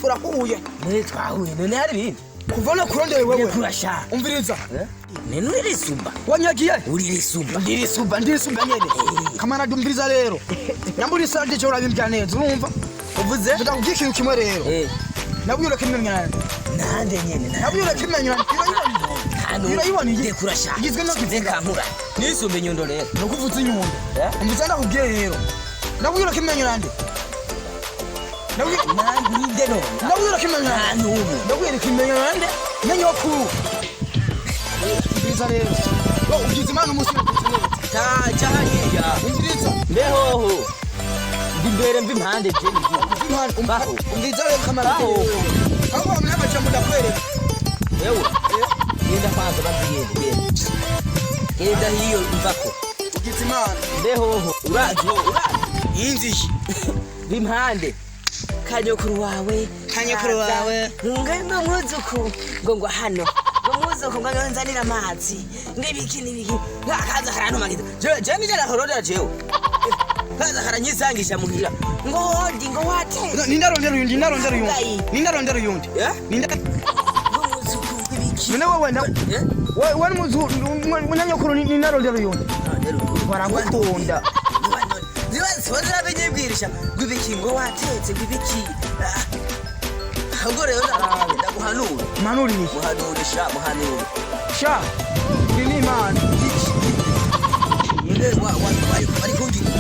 Turahuye. None twahuye, none hari ibindi? Kuva no kurondera wewe. Kurasha. Umviriza. None uririsumba. Wanyagiye. Uririsumba. Ndirisumba, ndirisumba nyene. Kamarade, umviriza rero. Nyambura isanje cyo urabimbya neza, urumva? Uvuze? Ndakubwira ikintu kimwe rero. Nabwiye urakimenyana. Nande nyene? Nabwiye urakimenyana. Hano. Urayibona iyi? Ndekurasha. Igizwe no Reka nkura. Nisumba inyundo rero. Nukuvuza inyundo. Eh? Umviriza, ndakubwiye rero. Nabwiye urakimenyana nde? Nabwiye Nande none? Nabwiye urakimenyana. Nta n'umwe. Ndabwiye urakimenyana nde? Nanyokuru. Umviriza rero. Wo ugize Imana umunsi ugize neza. Ta hariya. Umviriza. Mbehoho. Ndi imbere, mva impande je ni. Baho. Umviriza rero, kamarade. Baho. Aho wamenya amajambo ndakwereka. Wewe. Genda kwanza, banza genda. Genda. Genda hiyo mvako. Ugize Imana. Mbehoho. Urazi urazi. Yinziye. Mva impande. Kanyokuru wawe. Kanyokuru wawe. Ngo mwuzuku ngo hano. Ngo mwuzuku ngo nzanira amazi. Ngo ibiki n'ibiki. Akaza karantumagiza. Je je nije nakorora jewe. Kaza karanyisangisha muhira. Ngo hodi, ngo wate. Nindarondera uyundi, nindarondera uyundi. Ngayi. Nindarondera uyundi. Eh? Ninda Ngo mwuzuku ngo ibiki. None wewe nda Eh? wewe ni munyanyokuru, nindarondera uyundi. Baragukunda. Zirabinyibwirisha ngo ibiki, ngo watetse, ngo ibiki. Ahubwo rero ndaguhanura. Manuriye. Muhanure sha, muhanure. Sha. Ndi ni Imana. None wa wa wari kungira.